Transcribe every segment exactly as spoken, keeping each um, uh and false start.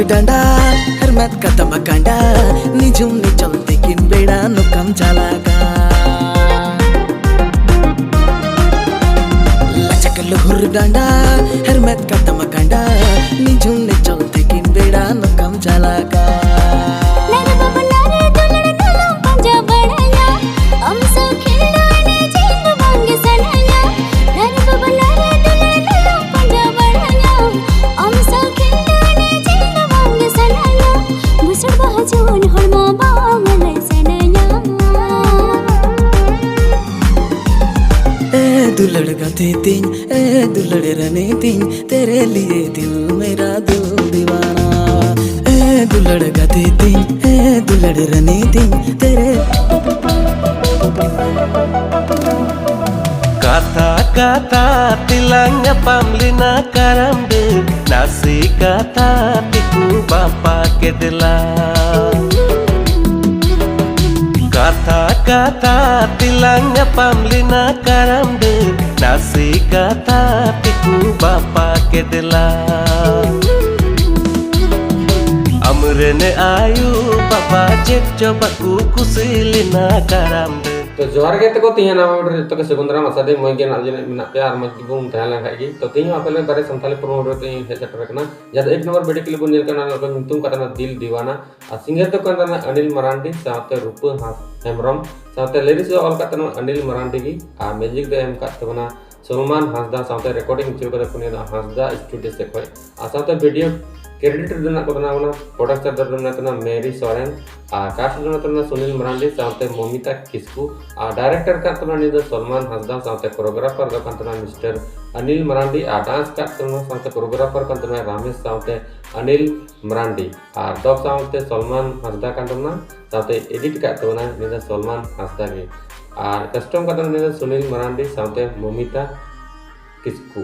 ᱰᱟᱸᱰᱟ ᱦᱮᱨᱢᱮᱫ ᱠᱟᱛᱟᱢ ᱜᱟᱸᱰᱟ, ᱱᱤᱡᱩᱢ ᱱᱤᱪᱚᱞ ᱛᱤᱠᱤᱱ ᱵᱮᱲᱟ ᱱᱚᱠᱟᱢ ᱪᱟᱞᱟᱜᱟ᱾ ᱞᱟᱪᱟᱠ ᱞᱩᱦᱩᱨ ᱰᱟᱸᱰᱟ ᱦᱮᱨᱢᱮᱫ ᱠᱟᱛᱟᱢ ᱜᱟᱸᱰᱟ, ᱱᱤᱡᱩᱢ ᱱᱤᱪᱚᱞ ᱛᱤᱠᱤᱱ ᱵᱮᱲᱟ ᱱᱚᱠᱟᱢ ᱪᱟᱞᱟᱜᱟ᱾ ᱱᱟᱨᱮ ᱵᱟᱵᱟ ᱱᱟᱨᱮ ᱫᱩᱞᱟᱹᱲ ᱱᱟᱞᱚᱢ ᱯᱟᱸᱡᱟ ᱵᱟᱲᱟᱭᱟ, ᱟᱢ ᱥᱟᱶ ᱠᱷᱮᱞ ᱫᱚ ᱮᱱᱮᱡ ᱤᱧ ᱫᱚ ᱵᱟᱝᱜᱮ ᱥᱟᱱᱟᱧᱟ᱾ ᱱᱟᱨᱮ ᱵᱟᱵᱟ ᱱᱟᱨᱮ ᱫᱩᱞᱟᱹᱲ ᱱᱟᱞᱚᱢ ᱯᱟᱸᱡᱟ ᱵᱟᱲᱟᱭᱟ, ᱟᱢ ᱥᱟᱶ ᱠᱷᱮᱞ ᱫᱚ ᱮᱱᱮᱡ ᱤᱧ ᱫᱚ ᱵᱟᱝᱜᱮ ᱥᱟᱱᱟᱧᱟ᱾ ᱵᱩᱥᱩᱵ ᱵᱟᱦᱟ ᱡᱩᱣᱟᱹᱱ ᱦᱚᱲᱢᱚ ᱵᱟᱝ ᱞᱟᱹᱭ ᱥᱟᱱᱟᱧᱟ᱾ ᱮ ᱫᱩᱞᱟᱹᱲ ᱜᱟᱛᱮ ᱛᱤᱧ, ᱮ ᱫᱩᱞᱟᱹᱲ ᱨᱟᱹᱱᱤ ᱛᱤᱧ, तेरे लिए दिल मेरा दिल दीवाना। ए दुलड़ गदे तिंग, ए दुलड़ रने तिंग, तेरे। ᱠᱟᱛᱷᱟ ᱠᱟᱛᱷᱟ ᱛᱮᱞᱟᱝ ᱧᱟᱯᱟᱢ ᱞᱮᱱᱟ ᱠᱟᱨᱟᱢ ᱰᱟᱹᱨ, ᱱᱟᱥᱮ ᱠᱟᱛᱷᱟ ᱛᱮᱠᱚ ᱵᱟᱯᱟ ᱠᱮᱫᱮᱞᱟ᱾ ᱠᱟᱛᱷᱟ ᱠᱟᱛᱷᱟ ᱛᱮᱞᱟᱝ ᱧᱟᱯᱟᱢ ᱞᱮᱱᱟ ᱠᱟᱨᱟᱢ ᱰᱟᱹᱨ, ᱱᱟᱥᱮ ᱠᱟᱛᱷᱟ ᱛᱮᱠᱚ ᱵᱟᱯᱟ ᱠᱮᱫᱮᱞᱟ᱾ ᱟᱢᱨᱮᱱ ᱟᱭᱳ ᱵᱟᱵᱟ ᱪᱮᱫ ᱪᱚ ᱵᱟᱠᱚ ᱠᱩᱥᱤ ᱞᱮᱱᱟ ᱠᱟᱨᱟᱢ ᱰᱟᱹᱨ᱾ ᱛᱚ ᱡᱚᱦᱟᱨ ᱜᱮ ᱛᱟᱠᱚ, ᱛᱮᱦᱮᱧ ᱱᱟᱣᱟ video ᱨᱮ ᱡᱚᱛᱚ ᱜᱮ ᱥᱟᱹᱜᱩᱱ ᱫᱟᱨᱟᱢ᱾ ᱟᱥᱟ ᱫᱟᱹᱧ ᱢᱚᱡᱽ ᱜᱮ ᱱᱟᱜ ᱡᱟᱹᱱᱤᱡ ᱢᱮᱱᱟᱜ ᱯᱮᱭᱟ ᱟᱨ ᱢᱚᱡᱽ ᱜᱮᱵᱚᱱ ᱛᱟᱦᱮᱸ ᱞᱮᱱ ᱠᱷᱟᱡ ᱜᱮ᱾ ᱛᱚ ᱛᱮᱦᱮᱧ ᱦᱚᱸ ᱟᱯᱮ ᱞᱟᱹᱜᱤᱫ ᱵᱟᱨᱭᱟ ᱥᱟᱱᱛᱟᱲᱤ promo video ᱛᱮ ᱤᱧ ᱦᱮᱡ ᱥᱮᱴᱮᱨ ᱟᱠᱟᱱᱟ᱾ ᱡᱟᱦᱟᱸ ᱫᱚ ᱮᱠ ᱱᱚᱢᱵᱚᱨ video clip ᱵᱚᱱ ᱧᱮᱞ ᱠᱟᱱᱟ, ᱚᱱᱟ ᱫᱚ ᱧᱩᱛᱩᱢ ᱠᱟᱱ ᱛᱟᱦᱮᱱᱟ ᱫᱤᱞ ᱫᱤᱣᱟᱱᱟ᱾ ᱟᱨ singer ᱫᱚ ᱠᱟᱱ ᱛᱟᱦᱮᱱᱟ ᱚᱱᱤᱞ ᱢᱟᱨᱟᱱᱰᱤ ᱥᱟᱶᱛᱮ ᱨᱩᱯᱟᱹ ᱦᱟᱸᱥ-, ᱦᱮᱢᱵᱨᱚᱢ᱾ ᱥᱟᱶᱛᱮ lyrics ᱫᱚ ᱚᱞ ᱠᱟᱜ ᱛᱟᱦᱮᱱᱟ ᱚᱱᱤᱞ ᱢᱟᱨᱟᱱᱰᱤ ᱜᱮ ᱟᱨ music ᱫᱚ ᱮᱢ ᱠᱟᱜ ᱛᱟᱵᱚᱱᱟ ᱥᱚᱞᱢᱟᱱ ᱦᱟᱸᱥᱫᱟ᱾ ᱥᱟᱶᱛᱮ recording ᱦᱚᱪᱚ ᱠᱟᱫᱟ ᱠᱚ ᱱᱤᱭᱟᱹ ᱫᱚ ᱦᱟᱸᱥᱫᱟ studio ᱥᱮᱫ ᱠᱷᱚᱡ᱾ ᱟᱨ ᱥᱟᱶᱛᱮ video credit ᱨᱮ ᱢᱮᱱᱟᱜ ᱠᱚ ᱛᱟᱦᱮᱱᱟ ᱚᱱᱟ producer ᱫᱚ ᱢᱮᱱᱟᱜ ᱛᱟᱦᱮᱱᱟ ᱢᱮᱨᱤ ᱥᱚᱨᱮᱱ ᱟᱨ cast ᱨᱮ ᱢᱮᱱᱟᱜ ᱛᱟᱦᱮᱱᱟ ᱥᱩᱱᱤᱞ ᱢᱟᱨᱟᱱᱰᱤ ᱥᱟᱶᱛᱮ ᱢᱚᱢᱤᱛᱟ ᱠᱤᱥᱠᱩ ᱟᱨ director ᱠᱟᱜ ᱛᱟᱦᱮᱱᱟ ᱱᱤᱭᱟᱹ ᱫᱚ ᱥᱚᱞᱢᱟᱱ ᱦᱟᱸᱥᱫᱟ ᱥᱟᱶᱛᱮ choreographer ᱫᱚ ᱠᱟᱱ ᱛᱟᱦᱮᱱᱟ ᱢᱤᱥᱴᱟᱨ ᱚᱱᱤᱞ ᱢᱟᱨᱟᱱᱰᱤ ᱟᱨ dance ᱠᱟᱜ ᱛᱟᱦᱮᱱᱟ ᱥᱟᱶᱛᱮ choreographer ᱠᱟᱱ ᱛᱟᱦᱮᱱᱟ ᱨᱟᱢᱮᱥ ᱥᱟᱶᱛᱮ ᱚᱱᱤᱞ ᱢᱟᱨᱟᱱᱰᱤ ᱟᱨ ᱫᱚ ᱥᱟᱶᱛᱮ ᱥᱚᱞᱢᱟᱱ ᱦᱟᱸᱥᱫᱟ ᱠᱟᱱ ᱛᱟᱦᱮᱱᱟ ᱥᱟᱶᱛᱮ edit ᱠᱟᱜ ᱛᱟᱵᱚᱱᱟ ᱱᱤᱭᱟᱹ ᱫᱚ ᱥᱚᱞᱢᱟᱱ ᱦᱟᱸᱥᱫᱟ ᱜᱮ ᱟᱨ custom ᱠᱟᱜ ᱛᱟᱵᱚᱱᱟ ᱱᱤᱭᱟᱹ ᱫᱚ ᱥᱩᱱᱤᱞ ᱢᱟᱨᱟᱱᱰᱤ ᱥᱟᱶᱛᱮ ᱢᱚᱢᱤᱛᱟ ᱠᱤᱥᱠᱩ᱾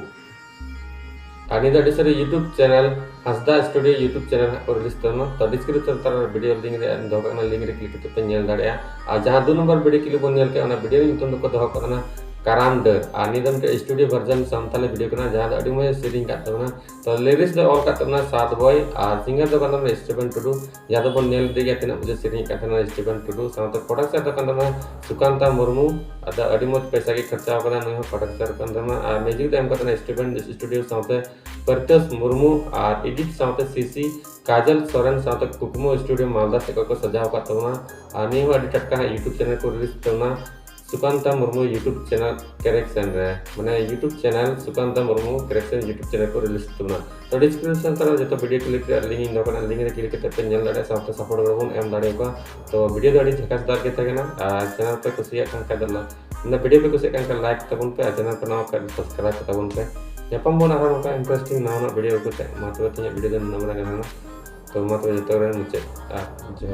ᱟᱨ ᱱᱤᱭᱟᱹ ᱫᱚ ᱟᱹᱰᱤ ᱥᱟᱹᱨᱤ YouTube channel ᱦᱟᱸᱥᱫᱟ studio YouTube channel ᱦᱟᱸᱜ ᱠᱚ release ᱛᱟᱵᱚᱱᱟ᱾ ᱛᱚ description ᱛᱟᱞᱟ ᱨᱮ video link ᱨᱮ ᱫᱚᱦᱚ ᱠᱟᱜ ᱠᱟᱱᱟ, link ᱨᱮ click ᱠᱟᱛᱮ ᱯᱮ ᱧᱮᱞ ᱫᱟᱲᱮᱭᱟᱜᱼᱟ᱾ ᱟᱨ ᱡᱟᱦᱟᱸ ᱫᱩ ᱱᱚᱢᱵᱚᱨ video clip ᱵᱚᱱ ᱧᱮᱞ ᱠᱮᱫ ᱚᱱᱟ video ᱧᱩᱛᱩᱢ ᱫᱚᱠᱚ ᱫᱚᱦᱚ ᱠᱟᱜ ᱠᱟᱱᱟ ᱠᱟᱨᱟᱢ ᱰᱟᱹᱨ, ᱟᱨ ᱱᱤᱭᱟᱹ ᱫᱚ ᱢᱤᱫᱴᱮᱱ ᱥᱴᱩᱰᱤᱭᱳ ᱵᱷᱟᱨᱡᱚᱱ ᱥᱟᱱᱛᱟᱞᱤ ᱵᱷᱤᱰᱤᱭᱳ ᱠᱟᱱᱟ, ᱡᱟᱦᱟᱸ ᱫᱚ ᱟᱹᱰᱤ ᱢᱚᱡᱽ ᱥᱮᱨᱮᱧ ᱠᱟᱫ ᱛᱟᱵᱚᱱᱟ᱾ ᱛᱚ ᱞᱤᱨᱤᱠᱥ ᱫᱚ ᱚᱞ ᱠᱟᱫ ᱛᱟᱵᱚᱱᱟ ᱥᱟᱛ ᱵᱚᱭ, ᱟᱨ ᱥᱤᱝᱜᱟᱨ ᱫᱚ ᱠᱟᱱ ᱛᱟᱵᱚᱱᱟ ᱥᱴᱤᱯᱷᱮᱱ ᱴᱩᱰᱩ, ᱡᱟᱦᱟᱸ ᱫᱚᱵᱚᱱ ᱧᱮᱞ ᱤᱫᱤ ᱜᱮᱭᱟ ᱛᱤᱱᱟᱹᱜ ᱢᱚᱡᱽ ᱥᱮᱨᱮᱧ ᱠᱟᱫ ᱛᱟᱵᱚᱱᱟ ᱥᱴᱤᱯᱷᱮᱱ ᱴᱩᱰᱩ᱾ ᱥᱟᱶᱛᱮ ᱯᱨᱚᱰᱟᱠᱥᱚᱱ ᱫᱚ ᱠᱟᱱ ᱛᱟᱵᱚᱱᱟ ᱥᱩᱠᱟᱱᱛᱟ ᱢᱩᱨᱢᱩ, ᱟᱫᱚ ᱟᱹᱰᱤ ᱢᱚᱡᱽ ᱯᱚᱭᱥᱟ ᱜᱮ ᱠᱷᱚᱨᱪᱟ ᱟᱠᱟᱱᱟ ᱱᱩᱭ ᱦᱚᱸ ᱯᱨᱚᱰᱟᱠᱥᱚᱱ ᱠᱟᱱ ᱛᱟᱵᱚᱱᱟ, ᱟᱨ ᱢᱤᱭᱩᱡᱤᱠ ᱫᱚ ᱮᱢ ᱠᱟᱫ ᱛᱟᱵᱚᱱᱟ ᱥᱴᱤᱯᱷᱮᱱ ᱥᱴᱩᱰᱤᱭᱳ ᱥᱟᱶᱛᱮ ᱯᱟᱨᱤᱛᱳᱥ ᱢᱩᱨᱢᱩ, ᱟᱨ ᱮᱰᱤᱴ ᱥᱟᱶᱛᱮ ᱥᱤᱥᱤ ᱠᱟᱡᱚᱞ ᱥᱚᱨᱮᱱ ᱥᱟᱶᱛᱮ ᱠᱩᱠᱢᱩ ᱥᱴᱩᱰᱤᱭᱳ ᱢᱟᱞᱫᱟ ᱥᱮᱫ ᱠᱷᱚᱱ ᱠᱚ ᱥᱟᱡᱟᱣ ᱟᱠᱟᱫ ᱛᱟᱵᱚᱱᱟ᱾ ᱟᱨ ᱱᱤᱭᱟᱹ ᱦᱚᱸ ᱟᱹᱰᱤ ᱴᱟᱴᱠᱟ ᱦᱟᱸᱜ YouTube ᱪᱮᱱᱮᱞ ᱠᱚ ᱨᱤᱞᱤᱡᱽ ᱛᱟᱵᱚᱱᱟ, Sukanta Murmu YouTube channel creation ᱨᱮ, ᱢᱟᱱᱮ YouTube channel Sukanta Murmu creation YouTube channel ᱠᱚ ᱨᱤᱞᱤᱡᱽ ᱛᱟᱵᱚᱱᱟ᱾ ᱛᱚ ᱰᱤᱥᱠᱨᱤᱯᱥᱚᱱ ᱠᱚᱨᱮ ᱡᱚᱛᱚ ᱵᱷᱤᱰᱤᱭᱳ ᱠᱚ ᱞᱤᱝᱠ ᱨᱮᱭᱟᱜ ᱞᱤᱝᱠ ᱤᱧ ᱫᱚᱦᱚ ᱠᱟᱜᱼᱟ, ᱞᱤᱝᱠ ᱨᱮ ᱠᱞᱤᱠ ᱠᱟᱛᱮ ᱯᱮ ᱧᱮᱞ ᱫᱟᱲᱮᱭᱟᱜᱼᱟ, ᱥᱟᱶᱛᱮ ᱥᱟᱯᱳᱨᱴ ᱜᱚᱲᱚ ᱵᱚᱱ ᱮᱢ ᱫᱟᱲᱮᱭᱟᱠᱚᱣᱟ᱾ ᱛᱚ ᱵᱷᱤᱰᱤᱭᱳ ᱫᱚ ᱟᱹᱰᱤ ᱡᱷᱟᱠᱟᱥ ᱫᱟᱨ ᱜᱮ ᱛᱟᱦᱮᱸ ᱠᱟᱱᱟ, ᱟᱨ ᱪᱮᱱᱮᱞ ᱯᱮ ᱠᱩᱥᱤᱭᱟᱜ ᱠᱟᱱ ᱠᱷᱟᱡ ᱫᱚ ᱢᱟᱱᱮ ᱵᱷᱤᱰᱤᱭᱳ ᱯᱮ ᱠᱩᱥᱤᱭᱟᱜ ᱠᱟᱱ ᱠᱷᱟᱱ ᱞᱟᱭᱤᱠ ᱛᱟᱵᱚᱱ ᱯᱮ, ᱟᱨ ᱪᱮᱱᱮᱞ ᱯᱮ ᱱᱟᱣᱟ ᱠᱷᱟᱱ ᱥᱟᱵᱥᱠᱨᱟᱭᱤᱵ ᱛᱟᱵᱚᱱ ᱯᱮ᱾ ᱧᱟᱯᱟᱢ ᱵᱚᱱ ᱟᱨᱦᱚᱸ ᱱᱚᱝᱠᱟ ᱤᱱᱴᱟᱨᱮᱥᱴᱤᱝ ᱱᱟᱣᱟ ᱱᱟᱣᱟ ᱵᱷᱤᱰᱤᱭᱳ ᱠᱚᱛᱮ᱾ ᱢᱟ ᱛᱚᱵᱮ ᱛᱮᱦᱮᱧᱟᱜ ᱵᱷᱤᱰᱤᱭᱳ ᱫᱚ ᱱᱩᱱᱟᱹᱜ ᱢᱟᱨᱟᱝ ᱜᱮ ᱛᱟᱦᱮᱱᱟ᱾ ᱛᱚ ᱢᱟ ᱛᱚᱵᱮ ᱡᱚᱛᱚ ᱨᱮ ᱢᱩᱪᱟᱹᱫ, ᱟᱨ ᱡᱚᱦᱟᱨ᱾